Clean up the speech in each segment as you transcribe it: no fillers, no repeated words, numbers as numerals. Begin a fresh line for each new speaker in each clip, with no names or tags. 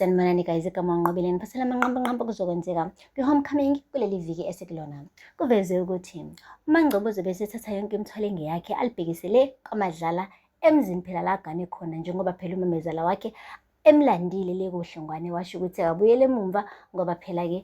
Sanibonani guys, igama uNqobile niphathela amanqampunqampu kuzokwenzeka kwi-homecoming kuleli viki esikulona. Kuvezwe ukuthi uMangcobo uzobe esethatha yonke imithwalo engeyakhe alibhekise le kwaMadlala emzini phela la agane khona njengoba phela umamezala wakhe emlandile le kuHlongwane washo ukuthi akabuyele emumva ngoba phela-ke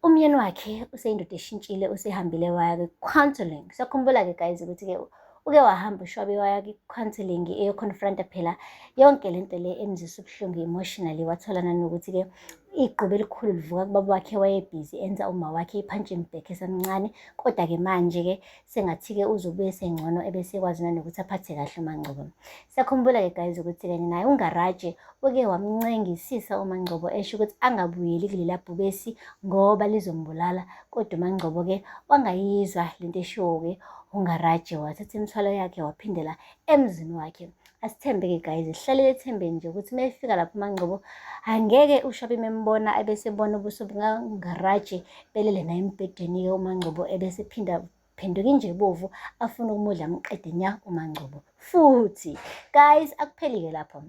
umyeni wakhe useyindoda eshintshile usehambile waya kwi-counseling. Siyakhumbula-ke guys ukuthi-ke uke wahamba ushwabe waya kwi-counseling eyoconfronta phela yonke le nto le emzisa ubuhlungu emotionally wathola nanokuthi-ke igqubu elikhulu livuka kubaba wakhe wayebhizi enza uma wakhe i-punching bag esamncane kodwa-ke manje-ke sengathi-ke uzobuye sengcono ebesekwazi nanokuthi aphathe kahle uMangcobo. Siyakhumbula-ke guys ukuthi kanye naye uNgaraje uke wamncengisisa uMangcobo esho ukuthi angabuyeli kulela bhubesi ngoba lizombulala kodwa uMangcobo-ke wangayizwa lento eshiwo-ke uNgaraje wathatha imithwalo yakhe waphindela emzini wakhe. Asithembe-ke guys, sihlalele ethembeni nje ukuthi uma efika lapho uMangcobo angeke uShwabi membona ebesebona ubuso bukaNgaraje belele naye embhedeni-ke uMangcobo ebesephinda phenduka inje bovu afune ukumudla amqede nya uMangcobo futhi. Guys, akupheli-ke lapho.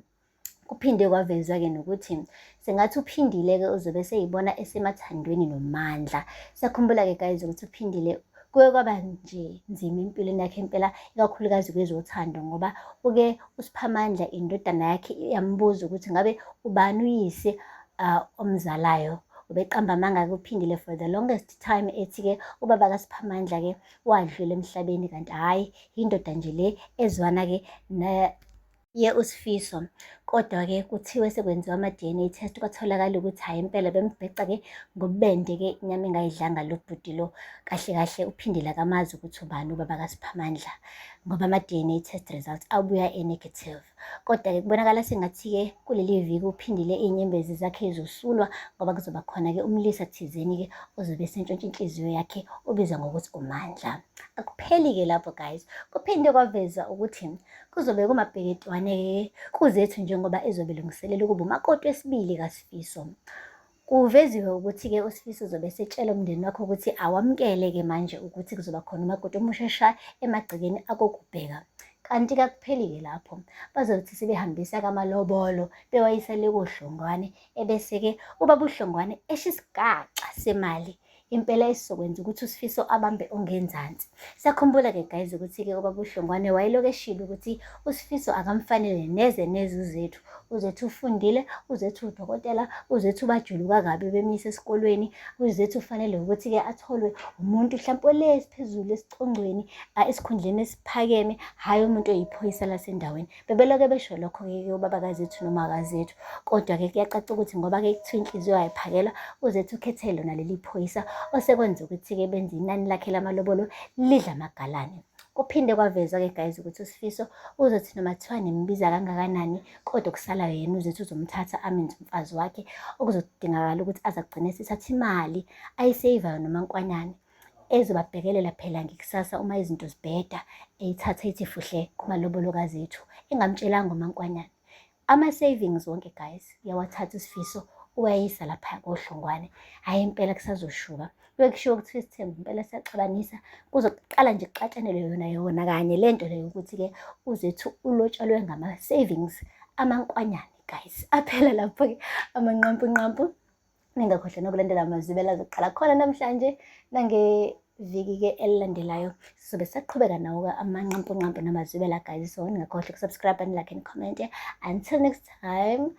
Kuphinde kwavezwa-ke nokuthi sengathi uPhindile-ke uzobe eseyibona esemathandweni noMandla. Siyakhumbula-ke guys ukuthi uPhindile kuye kwaba nje nzima empilweni yakhe impela ikakhulukazi kwezothando ngoba uke uSiphamandla indodana yakhe yambuza ukuthi ngabe ubani uyise omzalayo. Ubeqamba amanga-ke uPhindile for the longest time ethi-ke ubaba kaSiphamandla-ke wadlula emhlabeni kanti hhayi yindoda nje le ezwana-ke ye uSifiso. Kodwa-ke kuthiwe sekwenziwa ama-DNA test kwatholakala ukuthi hhayi impela bembheca-ke ngobubende-ke inyama engayidlanga lo bhuti lo. Kahle kahle uPhindile akamazi ukuthi ubani ubaba kaSiphamandla ngoba ama-DNA test results abuya e-negative. Kodwa-ke kubonakala sengathi-ke kuleli viki uPhindile iy'nyembezi zakhe zosulwa ngoba kuzoba khona-ke umlisa thizeni-ke ozobe esentshontsha inhliziyo yakhe obizwa ngokuthi uMandla. Akupheli-ke lapho guys, kuphinde kwavezwa ukuthi Kuzobe kumabheketwane-ke kuZethu njengoba ezobe elungiselela ukuba umakoti wesibili kaSifiso. Kuveziwe ukuthi-ke uSifiso uzobe esetshela umndeni wakhe ukuthi awamukele-ke manje ukuthi kuzoba khona umakoti omusha sha emagcekeni akokubheka. Kanti kakupheli-ke lapho, bazothi sebehambisa kamalobolo bewayisa le koHlongwane, ebese-ke ubaba uHlongwane esho isigaxa semali impela esizokwenza ukuthi uSifiso abambe ongenzansi. Siyakhumbula-ke guys ukuthi-ke ubaba uHlongwane wayelokhu eshilo ukuthi uSifiso akamfanele neze neze uZethu. UZethu ufundile, uZethu udokotela, uZethu bajuluka kabi bemyisa esikolweni, uZethu ufanele ukuthi-ke atholwe umuntu mhlampe ole esiphezulu esicongweni, esikhundleni esiphakeme, hhayi umuntu oyiphoyisa lasendaweni. Bebeloke besho lokho-ke ubaba kaZethu noma kaZethu. Kodwa-ke kuyacaca ukuthi ngoba-ke kuthiwa inhliziyo ayiphakelwa, uZethu ukhethe lona leli phoyisa osekwenza ukuthi-ke benze inani lakhe lamalobolo lidla amagalane. Kuphinde kwavezwa-ke guys ukuthi uSifiso uzothi noma kuthiwa nimbiza kangakanani kodwa okusalayo yena uZethu uzomthatha amenze umfazi wakhe okuzodingakala ukuthi aze agcine esithatha imali ayiseyivayo noMaNkwanyane. Ezobabhekelela phela ngekusasa uma izinto zibheda, eyithatha ithi fuhle kumalobolo kaZethu, engamtshelanga uMaNkwanyane. Ama-savings wonke guys, uyawathatha uSifiso uwayisa lapha koHlongwane. Hhayi impela kusazoshuba. Kuye kushiwo kuthiwa isithembu impela siyaxabanisa, kuzoqala nje kuxatshanelwe yona yona kanye le nto leyo ukuthi-ke uZethu ulotsholwe ngama-savings amankwanyane guys. Aphela lapho-ke amanqampunqampu. Ningakhohlwa nokulandela amazwibela azoqala khona namhlanje nangeviki-ke elilandelayo. Sizobe sisaqhubeka nawo-ke amanqampunqampu namazwibela guys. So ningakhohlwa ukusubscribe and like and comment. Until next time,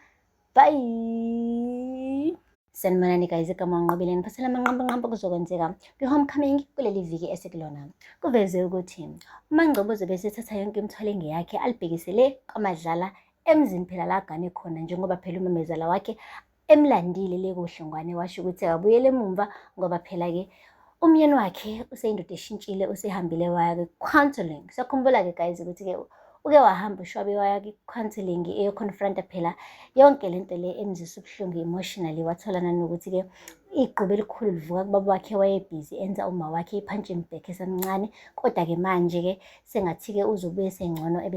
bye! Sanibonani guys, igama uNqobile niphathela amanqampunqampu kuzokwenzeka kwi-homecoming kuleli viki esikulona. Kuvezwe ukuthi uMangcobo uzobe esethatha yonke imithwalo engeyakhe alibhekise le kwaMadlala emzini phela la agane khona njengoba phela umamezala wakhe emlandile le kuHlongwane washo ukuthi akabuyele emumva ngoba phela-ke umyeni wakhe useyindoda eshintshile usehambile waya kwi-counseling. Siyakhumbula-ke guys ukuthi-ke uke wahamba ushwabe waya kwi-counseling eyoconfronta phela yonke le nto le emzisa ubuhlungu emotionally wathola nanokuthi-ke igqubu elikhulu livuka kubaba wakhe wayebhizi enza uma wakhe i-punching bag esamncane kodwa-ke manje-ke sengathi-ke uzobuye sengcono ebese